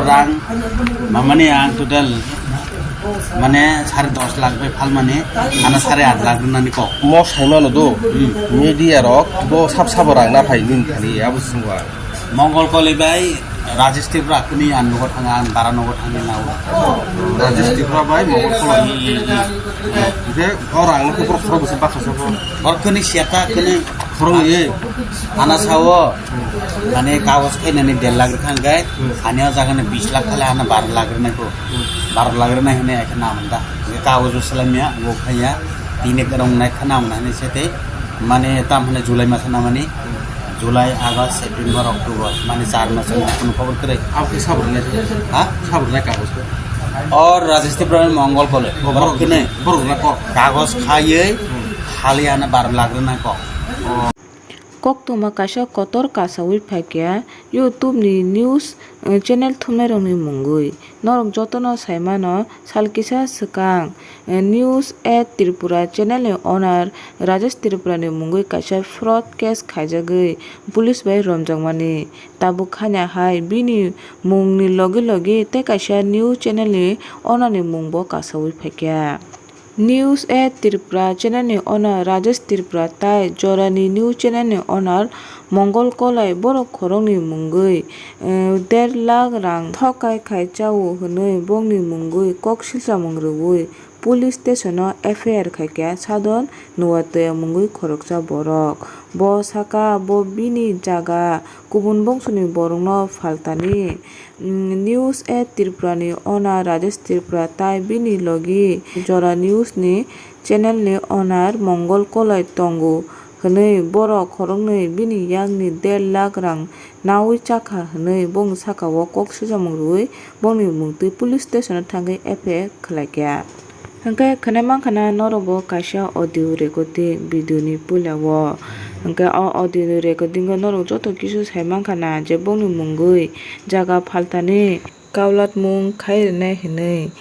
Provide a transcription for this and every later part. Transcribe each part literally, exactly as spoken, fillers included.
Rang mamani ang total mane sare dos lakh bai phalmani, ano sare aat lakh rwnani kok. Mo saimano do, hmm, media rok bo sab sabo rang na phai nini thani abo sungwa. Mongol Koloi bai Rajesh Tripura kuni ang nogo thanga, ang bara nogo thangwi nao. Rajesh Tripura bai Mongol Koloi. Hwnkhe o rang no khe borok khorok bwswk baksa sabo. Borok kuni siata kuni khorok ye. Ana sao mane kagos khainani der lakh rwkha hwnkhe, hmm, ani o jaga ni bish lakh khale ana baro lakh rwnai ko. Hmm. Baro lakh rwnai hwnwi ai khe namani da. Hwnkhe kagos bo swlaimya, bo khaiya, tini rong nai khe namani hwnwi se tei mane tam hwnwi July masa namani. Hmm. July, August, September, October, mane char mas wngkha, kunu khobor kwrwi. Abo khe sabo rwnai? Ha? Sabo rwnai kagos khe? O Rajesh Tripura ni Mongol Koloi. O, borok borok kwnwi. Borok rwnai kok. Kagos khaiwi, hmm, hali ano baro lakh rwnai kok. O. Koktwma kaisa kotor kasaui phaikha YouTube ni news, eh, channel thumnairokni mungwi. Norok jotono saimano, sal kisa swkang, eh, News eight Tripura channel ni owner Rajesh Tripura ni mungwi kaisa fraud case khaijagwi police bai romjakmani. Tabuk haino hai bini mungni logi logi tei kaisa news channel ni owner ni mungbo kasaui phaikha. News eight Tripura channel ni owner Rajesh Tripura tai jorani news channel ni owner Mongol Koloi borok khoroknwi mungwi, eh, der lakh rang thokai khai chao hwnwi bongni mungwi kok silchamung rwui police station o F I R khaikha Sadon Nuatia mungwi khoroksa borok. Bo saka bo bini jaga kubun bongsoni borokno phaltani. Mm, News eight Tripura ni owner Rajesh Tripura tai bini logi jora news ni channel ni owner Mongol Koloi tongo hwnwi borok khoroknwi bini yakni der lakh rang naui chakha hwnwi bongni sakao kok silchamung rwui bongni mungtwi police station o thangwi F I R khlaikha. Hwnkhe khwnai mankha na norok bo kaisa audio recording video ni puila o. Hwnkhe o audio ni recording o norok joto kisu sai mankha na je bongni mungwi jaga phaltani kaulatmung khai rwnai hwnwi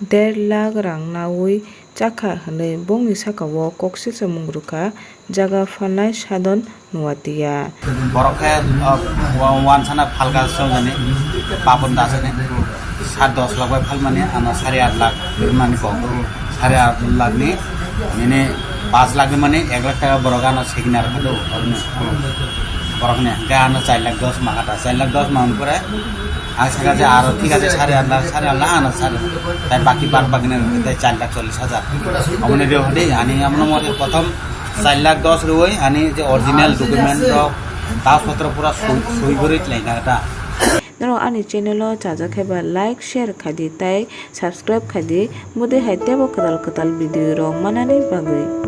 der lakh rang naui chakha hwnwi bongni sakao kok silchamung rwkha jaga phalnai Sadon Nuatia. Borok khe, uh, wa-, wansana phalka swngjani, Papon Dasani. Sat dos lakh bai phalmani, ano sari aat lakh rwmani kok. Sari aat lakh ni, nini paanch lakh ni mani ek lakh taka borok ano signer kha do, oroni. Borok ni, hwnkhe ano char lakh dos ma kha ta, char lakh dos ma hwn pore, ang saka je aro thik ache sari aat lakh, sari aat lakh ano sari, tai baki bad baki ni, tai char lakh chollish hajar. Aboni reo hadi, ani amno mo prothom char lakh dos rwui ani je original document rok, kagoj potro pura soi, soi guri tlaina ta. Norok ani channel o chajak khe ba like, share khai di tei subscribe khai di, mudi hai teibo kwtal kwtal video rok manani bagwi.